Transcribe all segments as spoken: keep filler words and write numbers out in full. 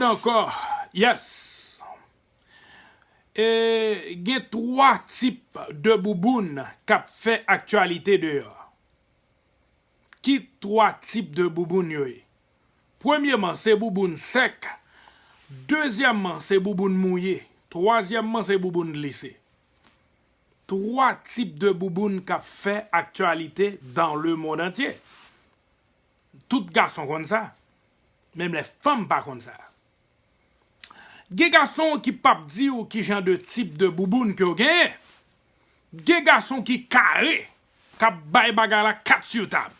Ankò, yes. E gen twa tip de bouboun k ap fè aktyalite deyò. Ki twa tip de bouboun yo ye? Premyeman, se bouboun sèk. Dezyèmman, se bouboun mouye. Twazyèmman, se bouboun glise. Twa tip de bouboun k ap fè aktyalite dans le monde entier. Tout gason konn sa. Menm lè fanm pa konn sa. Gen gason ki p ap di w ki jan de tip de bouboun ke w genyen. Gen gason ki kare, k ap bay bagay la kat sou tab.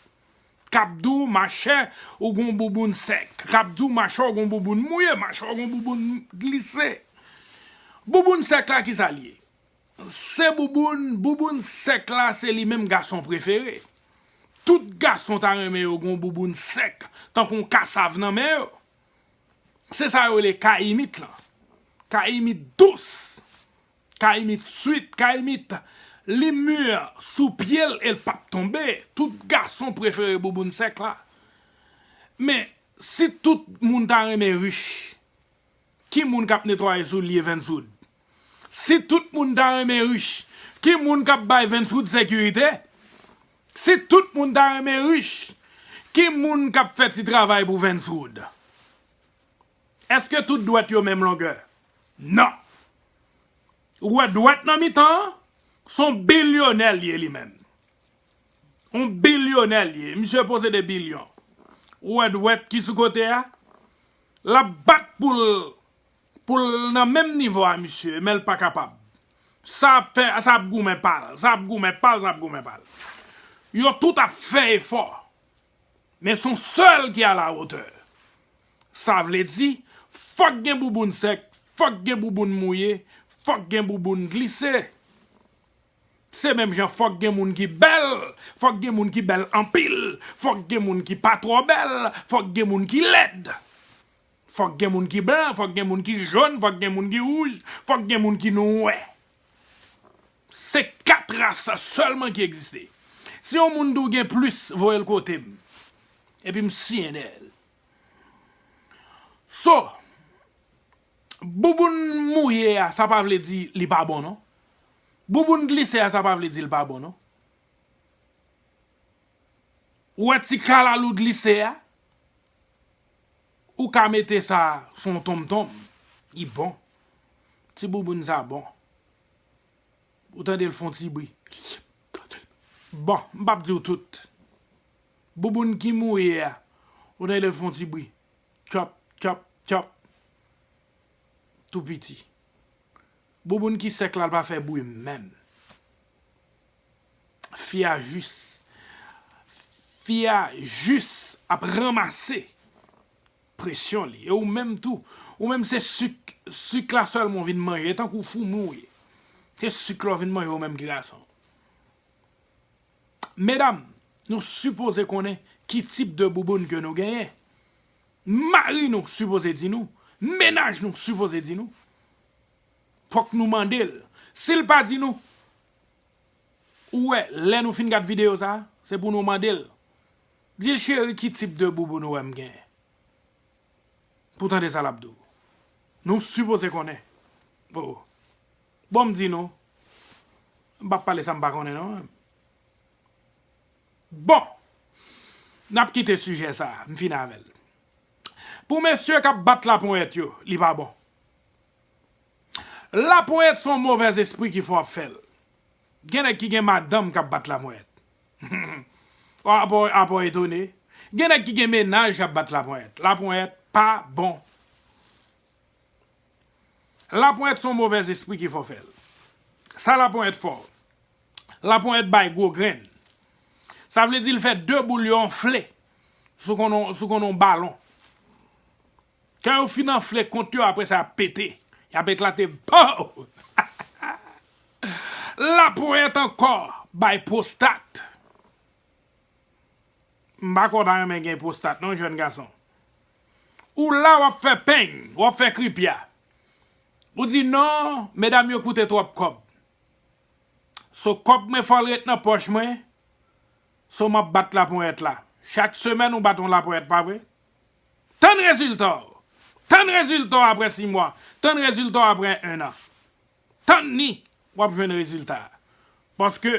K ap di w, machè, ou gon bouboun sèk. K ap di w, machè, ou gon bouboun mouye, machè, ou gon bouboun glise. Bouboun sèk la, ki sa l ye? Se bouboun, bouboun sèk la, se li menm gason prefere. Tout gason ta renmen yo gon bouboun sèk, tankou yon kasav nan men yo. Se sa yo rele kayimit lan. Kayimit dous. Kayimit swit, kayimit li mi sou pye l e l p ap tonbe. Tout gason prefere bouboun sèk la. Men, si tout moun ta renmen rich, ki moun k ap netwaye soulye Vensoud? Si tout moun ta renmen rich, ki moun k ap bay Vensoud sekirite? Si tout moun ta renmen rich, ki moun k ap fè ti travay pou Vensoud? Èske tout dwèt yo menm longè? Non. Ou wè dwèt nan mitan an, se yon bilyonè l ye li menm. Yon bilyonè l ye. Misye posede bilyon. Ou wè dwèt ki sou kote a? L ap bat pou l, pou l nan menm nivo a misye, men l pa kapab. Sa ap fè, sa ap goumen pa l, sa ap goumen pa l, sa ap goumen pa l. Yo tout ap fè efò. Men se yon sèl ki alawotè. Sa vle di, fòk gen bouboun sèk, fòk gen bouboun mouye, fòk gen bouboun glise. Se menm jan fòk gen moun ki bèl, fòk gen moun ki bèl anpil, fòk gen moun ki pa twò bèl, fòk gen moun ki lèd. Fòk gen moun ki blan, fòk gen moun ki jòn, fòk gen moun ki wouj, fòk gen moun ki nwè. Se kat ras sa sèlman ki egziste. Si yon moun di w gen plis, voye l kote m. Epi m siyen dèyè l. So, bouboun mouye a, sa pa vle di li pa bon, non. Bouboun glise a, sa pa vle di li pa bon, non. Ou wè ti kalalou glise a? Ou ka mete sa sou yon tonmtonm. Li bon. Ti bouboun sa bon. Ou tande l fè yon ti bri. Bon, m p ap di w tout. Bouboun ki mouye a, ou tande l fè yon ti bri. Tchòp, tchòp, tchòp. Tou piti. Bouboun ki sèk la, l pa fè bri menm. Fi a jis, fi a jis ap ranmase presyon li. E ou menm tou, ou menm se sik, sik la sèlman w vin manje, tankou foumi w ye. Se sik la w vin manje ou menm ki gason. Medam, nou sipoze konnen ki tip de bouboun ke nou genyen. Mari nou sipoze di nou, mennaj nou sipoze di nou. Fòk nou mande l. Si l pa di nou, ou wè, lè nou fin gad videyo sa, se pou nou mande l. Di l, cheri, ki tip de bouboun ou wè m genyen? Pou tande sa l ap di w. Nou sipoze konnen. Oh. Bon, m di nou. M p ap pale sa m pa konnen, non. Bon. N ap kite sijè sa a. M fin avè l. Pou mesye k ap bat laponyèt yo, li pa bon. Laponyèt se yon movèzespri ki fè w ap fè l. Gen nèg ki gen madanm k ap bat laponyèt. Apa w, apa w etone? Gen nèg ki gen mennaj k ap bat laponyèt. Laponyèt pa bon. Laponyèt se yon movèzespri ki fè w fè l. Sa laponyèt fè w? Laponyèt bay gwo grenn. Sa vle di l fè de boul yo anfle sou konn, sou konn yon balon. Kan yo fin anfle kont yo, apre sa, y ap pete. Y ap eklate. Pow! Laponyèt ankò bay pwostat. M pa kwè w ta renmen gen pwostat, non, jèn gason. Ou la, w ap fè peny, w ap fè kripya. Ou di, non, medam yo koute twòp kòb. So, kòb mwen fò l ret nan pòch mwen. So, m ap bat laponyèt la. Chak semèn ou bat yon laponyèt, pa vre? Tann rezilta w. Tann rezilta w apre sis mwa. Tann rezilta w apre en an. Tann ni, w ap jwenn rezilta a. Paske,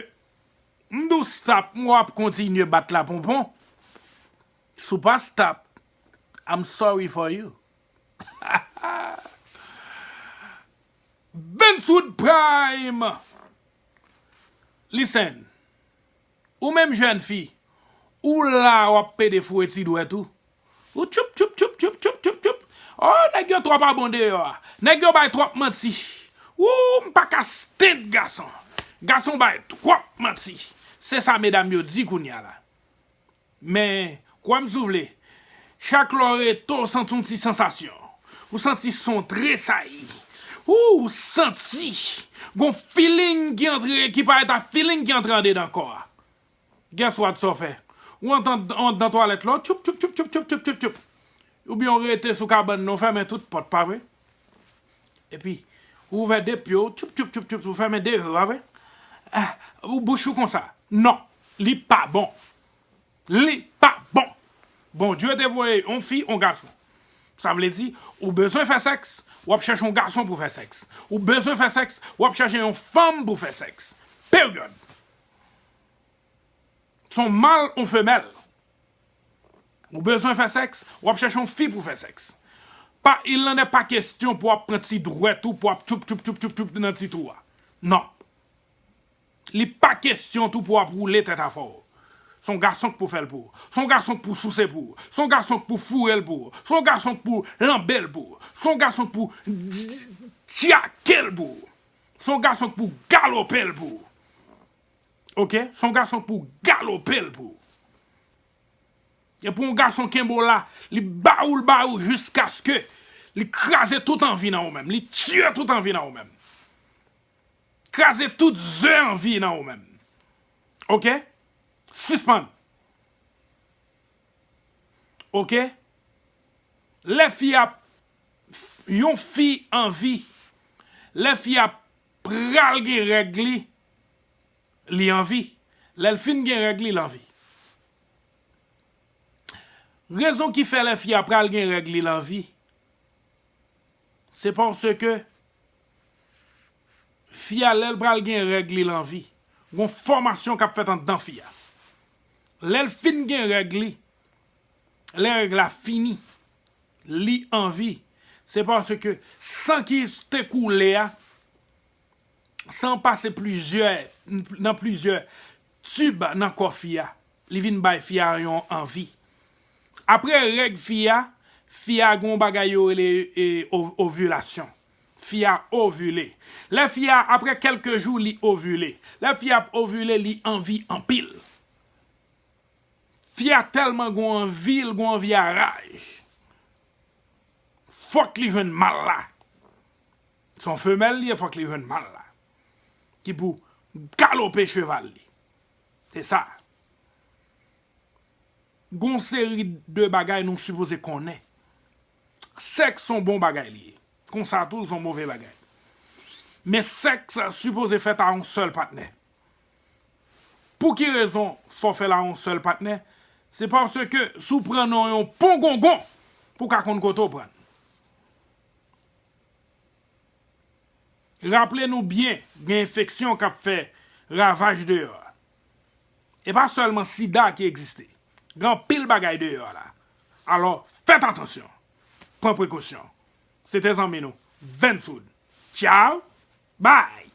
m di w stop, m wè w ap kontinye bat la ponpon. Si w pa stop, I'm sorry for you. Vince Wood Prime. Listen. Ou menm jèn fi, ou la w ap pede foure ti dwèt ou. Ou tchoup, tchoup, tchoup, tchoup, tchoup, tchoup, tchoup. Oh, nèg yo twòp abon deyò a. Nèg yo bay twòp manti. Wou, m pa ka stand gason. Gason bay twòp manti. Se sa medam yo di kounye a la. Men, kwè m si w vle, chak lè w rete, w santi yon ti sansasyon. Ou santi son tresayi. Ou, ou santi gon feeling ki antre, ki parèt a feeling ki antre andedan kò a. Guess what sa w fè? Ou antre anndan twalèt la, tchoup, tchoup, tchoup, tchoup, tchoup, tchoup, tchoup, tchoup. Oubyen w rete sou kabann nan, w fèmen tout pòt, pa vre? Epi, ou ouvè de pye w, tchoup, tchoup, tchoup, tchoup, ou fèmen de je w, pa vre? Ah, ou bouch ou konsa. Non, li pa bon. Li pa bon. Bondye te voye yon fi, yon gason. Sa vle di, ou bezwen fè sèks, w ap chèche yon gason pou fè sèks. Ou bezwen fè sèks, w ap chèche yon fanm pou fè sèks. Peryòd. Se yon mal, yon femèl. Ou bezwen fè sèks, w ap chèche yon fi pou fè sèks. Pa, il n'en est pas question pou w ap pran ti dwèt ou, pou w ap tchoup, tchoup, tchoup, tchoup, tchoup nan ti twou a. Non. Li pa kesyon tou pou w ap woule tèt afè w. Se yon gason k pou fè l pou ou. Se yon gason k pou souse pou ou. Se yon gason k pou foure l pou ou. Se yon gason k pou lanbe l pou ou. Se yon gason k pou tchake l pou ou. Se yon gason k pou galope l pou ou. Oke? Se yon gason k pou galope l pou ou. E pou yon gason kenbe w la, li ba ou l ba ou jiskaske li kraze tout anvi nan ou menm. Li tiye tout anvi nan ou menm. Kraze tout ze anvi nan ou menm. Oke? Sispann. Oke? Lè fi ap, yon fi anvi, lè fi ap pral gen règ li, li anvi. Lè l fin gen règ li, l anvi. Rezon ki fè lè fi a pral gen règ li, l anvi, se paske fi a, lè l pral gen règ li, l anvi, gon fòmasyon k ap fèt anndan fi a. Lè l fin gen règ li, lè règ la fini, li anvi, se paske san ki te koule a, san pase plizyè, nan plizyè tib nan kò fi a, li vin bay fi a yon anvi. Apre règ fi a, fi a gen yon bagay yo rele, e, o-, ovilasyon. Fi a ovile. Lè fi a, apre kèlke jou, li ovile. Lè fi a ap ovile, li anvi anpil. Fi a tèlman gon anvi, l gon anvi a raj. Fòk li jwenn mal la. Se yon femèl li ye, fòk li jwenn mal la. Ki pou galope cheval li. Se sa. Gon seri de bagay nou sipoze konnen. Sèks se yon bon bagay li ye. Konsa tou, l se yon move bagay. Men sèks sipoze fèt a yon sèl patnè. Pou ki rezon fò fè l a yon sèl patnè? Se paske si w pran non yon pongongon, pou w ka konn kote w pran l. Raple nou byen, gen enfeksyon k ap fè ravaj deyò a. E pa sèlman sida ki egziste. Gen anpil bagay deyò a la. Alò, fèt atansyon. Pran prekosyon. Se te zanmi nou, Vensoud. Tchaw! Bay!